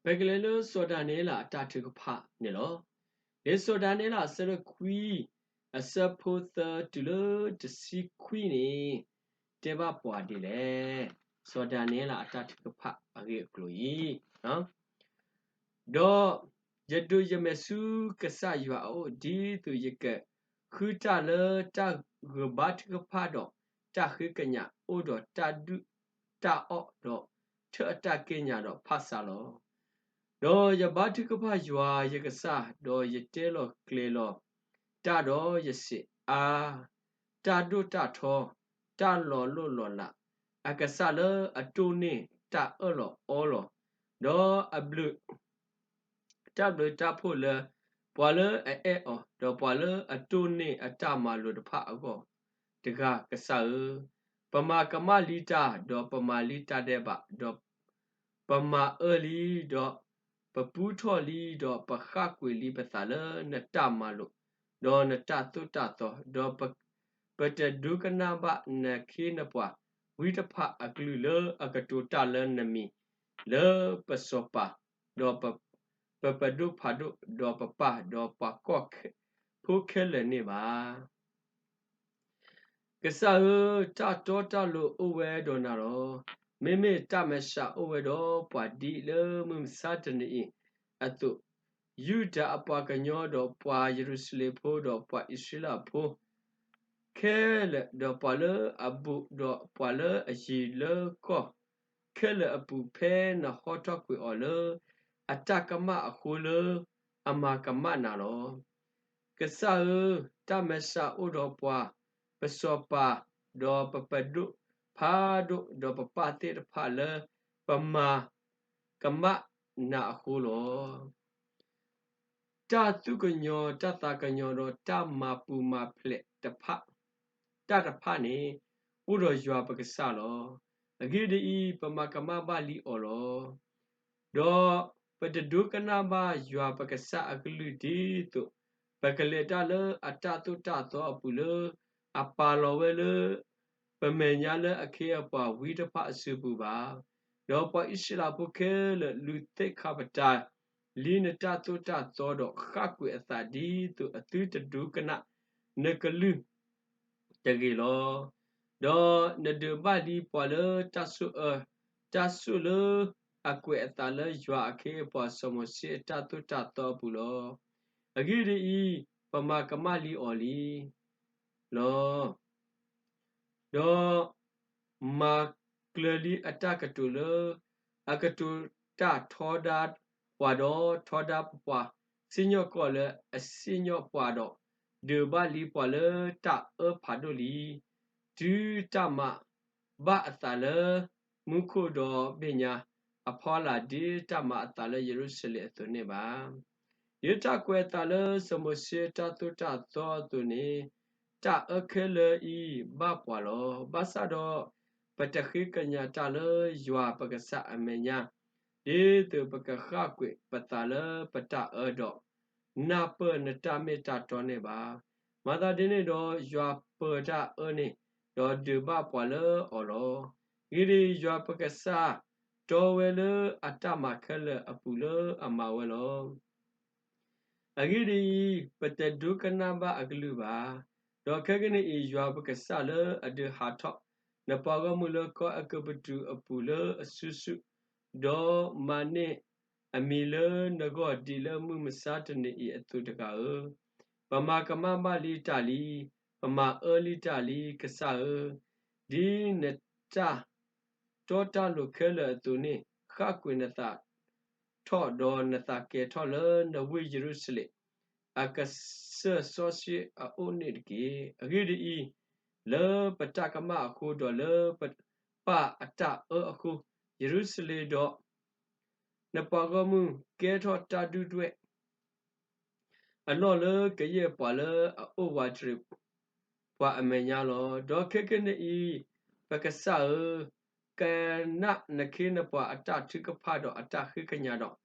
ပကလဲၤလၢစီၤဒၤနံးယ့လးအတၢ်ထုကဖၣ်န့ၣ်လီၤ. လံာ်စီၤဒၤနံးယ့လးအဆၢဒိၣ်ခွံ အဆၢဖိသၢတုၤလၢတဆံခွံန့ၣ် တဲဘၣ်ပှၤဒ်လဲၣ်. စီၤဒၤနံးယ့လးအတၢ်ထုကဖၣ်အဂ့ၢ်အကျိၤအံၤ ဒီးယဒိးယမဲာ်ဆူကစၢ်ယွၤအအိၣ် ဒ်သိးယကဃုတၢ်လၢတၢ်ဂုၤဘါထုကဖၣ်ဒီးတၢ်ဃ့ကညး အိၣ်ဒီးတၢ်ဒုၣ်တၢ်အီၣ်ဒီးထၢၣ်အတၢ်က့ၢ်ညါဒီးဖးဆါလီၤ. ဒီးယဘါထုကဖၣ်ယွၤယကစၢ်, ဒီးယတဲလီၤကျဲၤလီၤတၢ်ဒီးယစံး, အါ, တၢ်ဒိၣ်တၢ်ထီ, တၢ်လီၤလိၢ်လီၤလး, အကစၢ်လၢအတိၢ်န့ၢ်တၢ်အၢၣ်လီၤအီလီၤ, ဒီးအဘျုး တၢ်ဘျုးတၢ်ဖှိၣ်လၢပှၤလၢအအဲၣ်အီၤ, ဒီးပှၤလၢအတိၢ်န့ၢ်အတၢ်မၤလိာ်တဖၣ်အဂီၢ်တဂၤ, ကစၢ်ဧၢ, ပမၤကမၣ်လံတၢ်, ဒီးပမၤလံတၢ်ဒဲးဘး, ဒီးပမၤအၢလံ, ဒီးပပူထီၣ်လံ, ဒီးပဃၣ်ကွံာ်လံပသးလၢနတၢ်မၤလိာ်, ဒီးနတၢ်သိၣ်တၢ်သီ, ဒီးပတဒိကနၣ်ဘၣ်နခ့နပှၤဝံတဖၣ်အကလုၢ်လၢအကတိၤတၢ်လၢနမံၤလၢပစီၤပၤ, ဒီးပပဒိၣ်ဖးဒိၣ်, ဒီးပပၢ်, ဒီးပှၤကီၢ်ဖိခဲလၢာ်န့ၣ်ဘၣ်. ကစၢ်ဧၢ, တၢ်တီတၢ်လိၤအိၣ်ဝဲဒီးနၤလီၤ. မ့မ့ၢ်တၢ်မဲာ်ဆှးအိၣ်ဝဲဒီးပှၤဒ်လၢမုၢ်မဆါတနံၤအံၤအသိး, ယူဒၤအပှၤကညီဒီးပှၤယရူၤၡလ့ၣ်ဖိဒီးပှၤအံၣ်စရ့လးဖိခဲလၢာ်, ဒီးပှၤလၢအဘူးဒီးပှၤလၢအယံၤလၢကီၢ်ခဲလၢာ်အပူၤ, ဖဲနဟီထီၣ်ကွံာ်အီၤလၢအတၢ်ကမၣ်အဃိလၢအမၤကမၣ်နၤလီၤ. ကစၢ်ဧၢ, တၢ်မဲာ်ဆှးအိၣ်ဒီးပှၤ, ပစီၤပၤ, ဒီးပပဒိၣ်ဖးဒိၣ်, ဒီးပပၢ်သ့ၣ်တဖၣ်လၢပမၤကမၣ်နၤအဃိလီၤ. တၢ်သူၣ်ကညီၤတၢ်သးကညီၤဒီးတၢ်မၤပူၤမၤဖျဲးတဖၣ်, တၢ်တဖၣ်န့ၣ် အိၣ်ဒီးယွၤပကစၢ်လီၤ. အဂ့ၢ်ဒ်အံၤ, ပမၤကမၣ်ဘၣ်လံအီၤလီၤ. ဒီးပတဒိကနၣ်ဘၣ်ယွၤပကစၢ်အကလုၢ်ဒ်သိး ပကလဲၤတၢ်လၢအတၢ်သိၣ်တၢ်သီအပူၤလၢအပာ်လီၤဝဲလၢ ပမဲာ်ညါလၢအခ့အပှၤဝံတဖၣ်အစုပူၤဘၣ်. ဒီးပှၤအံၣ်စရ့လးဖိခဲလၢာ်လူၤသ့ၣ်ခါပတာ်လံနတၢ်သိၣ်တၢ်သီဒီးဃၣ်ကွံာ်အသးဒ်သိးအသုတဒိကနၣ်နကလုၢ်တဂ့ၤလီၤ. ဒီးနဒုးဘၣ်လံပှၤလၢတၢ်ဆိၣ်အၢ, တၢ်ဆိၣ်လၢအကွဲးအသးလၢယွၤအခ့အပှၤစီၤမိၤၡ့အတၢ်သိၣ်တၢ်သီအပူၤလီၤ. အဂ့ၢ်ဒ်အံၤ, ပမၤကမၣ်လံအီၤလံလီၤ. ဒီးမၤကျၢၤလံအတၢ်ကတိၤလၢ အကတိၤတၢ်ထီဒါပှၤဒီးထီဒါပပှၤ, စံၣ်ညီၣ်ကွီၢ်လၢအစံၣ်ညီၣ်ပှၤဒီး ဒုးဘၣ်လံပှၤလၢတၢ်အၢဖးဒိၣ်လံ, တုၤတၢ်မၤဘၣ်အသးလၢမူခိၣ်ဒီဘ့ၣ်ညါအဖီလာ် ဒ်တၢ်မၤအသးလၢယရူၤၡလ့ၣ်အသိးန့ၣ်ဘၣ်. ဒ်တၢ်ကွဲးအသးလၢစီၤမိၤၡ့တၢ်သိၣ်တၢ်သီအသိးန့ၣ်, တၢ်အၢခဲလၢာ်အံၤဘၣ်ပှၤလီၤ. ဘၣ်ဆၣ်ဒီး ပတဃ့ကညးတၢ်လၢယွၤပကစၢ်အမဲာ်ညါ, ဒ်သိးပကဃၣ်ကွံာ်ပသးလၢပတၢ်အၢဒီး နၢ်ပၢၢ်နတၢ်မ့ၢ်တၢ်တီန့ၣ်ဘၣ်. မၤသးဒ်န့ၣ်ဒီး ယွၤပၢၤတၢ်အၢန့ၣ်, ဒီးဒုးဘၣ်ပှၤလၢအီၤလီၤ. အဂ့ၢ်ဒ်အံၤ, ယွၤပကစၢ်တီဝဲလၢအတၢ်မၤခဲလၢာ်အပူၤလၢအမၤဝဲလီၤ. အဂ့ၢ်ဒ်အံၤ, ပတဒိကနၣ်ဘၣ်အကလုၢ်ဘၣ်. ဒီးခဲကနံၣ်အံၤ, ယွၤပကစၢ်လၢအဒုးဟးထီၣ်နပှၤဂီၢ်မုၢ်လၢကီၢ်အဲၤကူပတူးအပူၤလၢအစုဆူၣ်, ဒီးမၤန့ၢ်အမံၤလၢနဂီၢ်ဒ်လၢမုၢ်မဆါတနံၤအံၤအသိးတဂၤဧၢ, ပမၤကမၣ်ဘၣ်လံတၢ်လံ, ပမၤအၢလံတၢ်လံ, ကစၢ်ဧၢ, ဒ်နတၢ်တီတၢ်လိၤခဲလၢာ်အသိးန့ၣ်, ဃၣ်ကွံာ်နသးထီၣ်, ဒီးနသးကဲၤထီၣ်လၢနဝ့ၢ်ယရူၤၡလ့ၣ် အကစၢၢ်စီဆှံအအိၣ်န့ၣ်တက့ၢ်. အဂ့ၢ်ဒ်အံၤ, လၢပတၢ်ကမၣ်အဃိ, ဒီးလၢပပၢ်အတၢ်အၢအဃိ, ယရူၤၡလ့ၣ်ဒီး နပှၤဂီၢ်မုၢ်ကဲထီၣ်တၢ်ဒုၣ်ဒွဲၣ် အလီၢ်လၢကယဲၢ်ပှၤလၢအအိၣ်ဝးတရံးပှၤအမဲာ်ညါလီၤ. ဒီးခဲကနံၣ်အံၤ, ပကစၢ်ဧၢ, ကနၣ်နခ့နပှၤအတၢ်ထုကဖၣ်ဒီးအတၢ်ဃ့ကညးဒီး,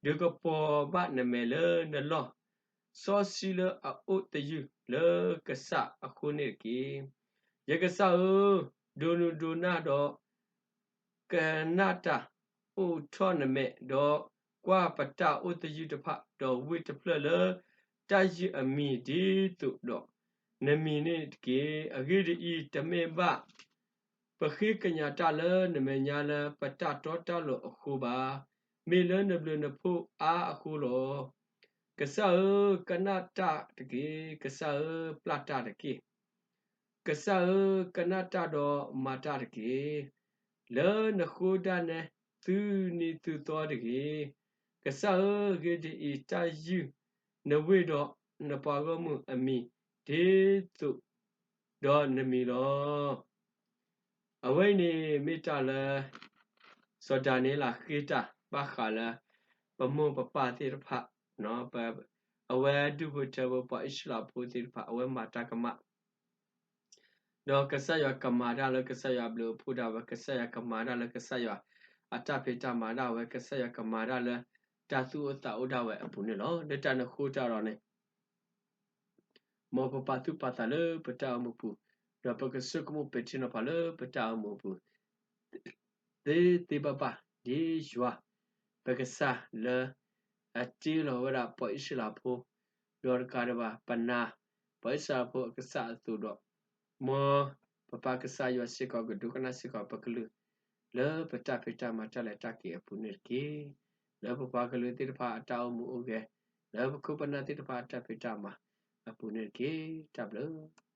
ဒုးကပီၤဘၣ်နမဲာ်လၢနလီၢ် စီဆှံလၢအအိၣ်သယုၢ်လၢကစၢ်အဃိန့ၣ်တက့ၢ်. ယကစၢ်ဧၢ, ဒိးနုာ်ဒိးနၢ်ဒီး ကနၣ်တၢ်, အိးထီၣ်နမဲာ်, ဒီး ကွၢ်ပတၢ်အိၣ်သယုၢ်တဖၣ်, ဒီးဝ့ၢ်တဖျၢၣ်လၢတၢ်ယုၢ်အမံၤဒ်သိးဒီးနမံၤန့ၣ်တက့ၢ်. အဂ့ၢ်ဒ်အံၤ, တမ့ၢ်ဘၣ်ပဃ့ကညးတၢ်လၢနမဲာ်ညါလၢပတၢ်တီတၢ်လိၤအဃိဘၣ်, မ့ၢ်လၢနဘျုးနဖှိၣ်အါအဃိလီၤ. ကစၢ်ဧၢ, ကနၣ်တၢ်တက့ၢ်. ကစၢ်ဧၢ, ပျၢ်တၢ်တက့ၢ်. ကစၢ်ဧၢ, ကနၣ်တၢ်ဒီးမၤတၢ်တက့ၢ်. လၢနဃိဒၣ်နဲ သုနံၤသုသီတဂ့ၤ. ကစၢ်ဧၢ, အဂ့ၢ်ဒ်အံၤ, တၢ်ယုၢ်နဝ့ၢ်ဒီးနပှၤဂီၢ်မုၢ်အမံၤဒ်သိးဒီးနမံၤလီၤ. အဝဲအံၤန့ၣ်မ့ၢ်တၢ်လၢ စီၤဒၤနံးယ့လးဃ့တၢ်ဘၣ်ဃးလၢ ပမိၢ်ပပၢ်သ့ၣ်တဖၣ်, အဝဲဒူၣ်ဖိထၢဖိပှၤအံၣ်စရ့လးဖိသ့ၣ်တဖၣ် အဝဲမၤတၢ်ကမၣ် ဒီးကစၢ်ယွၤကမၤတၢ်လၢကစၢ်ယွၤအဘျုးအဖှိၣ်ဒၣ်ဝဲ, ကစၢ်ယွၤကမၤတၢ်လၢကစၢ်ယွၤအတၢ်ဖံးတၢ်မၤဒၣ်ဝဲ, ကစၢ်ယွၤကမၤတၢ်လၢတၢ်သူၣ်အိၣ်သးအိၣ်ဒၣ်ဝဲအပူၤန့ၣ်လီၤ. လၢတၢ်န့ၣ်အဃိတၢ်ဒီးန့ၣ် မ်ပပာ်သူၣ်ပာ်သးလၢပတၢ်အိၣ်မူပူၤ, ဒီးပကဆိကမိၣ်ပဲာ်ထံနီၤဖးလၢပတၢ်အိၣ်မူပူၤ သ့သ့ဘၣ်ဘၣ်, ဒ်ယွၤ ပကစၢ်လၢအတ့လီၤဝဲဒၣ်ပှၤအံၣ်စရ့လးဖိ, ဒီးတကးဒံးဘၣ် ပနာ်ပှၤအံၣ်စရ့လးဖိအကစၢ်အသိးဒီး, မ်ပပၢ်ကစၢ်ယွၤစ့ၢ်ကီးကဒိကနၣ်စ့ၢ်ကီးပကလုၢ် လၢပတၢ်ဖံးတၢ်မၤတၢ်လဲၤတၢ်က့ၤအပူၤန့ၣ်တက့ၢ်. လၢပပှၤကလုာ်သ့ၣ်တဖၣ်အတၢ်အိၣ်မူအိၣ်ဂဲၤ, လၢပခိၣ်ပနၢ်သ့ၣ်တဖၣ်အတၢ်ဖံးတၢ်မၤအပူၤန့ၣ်တက့ၢ်. တၢ်ဘျုး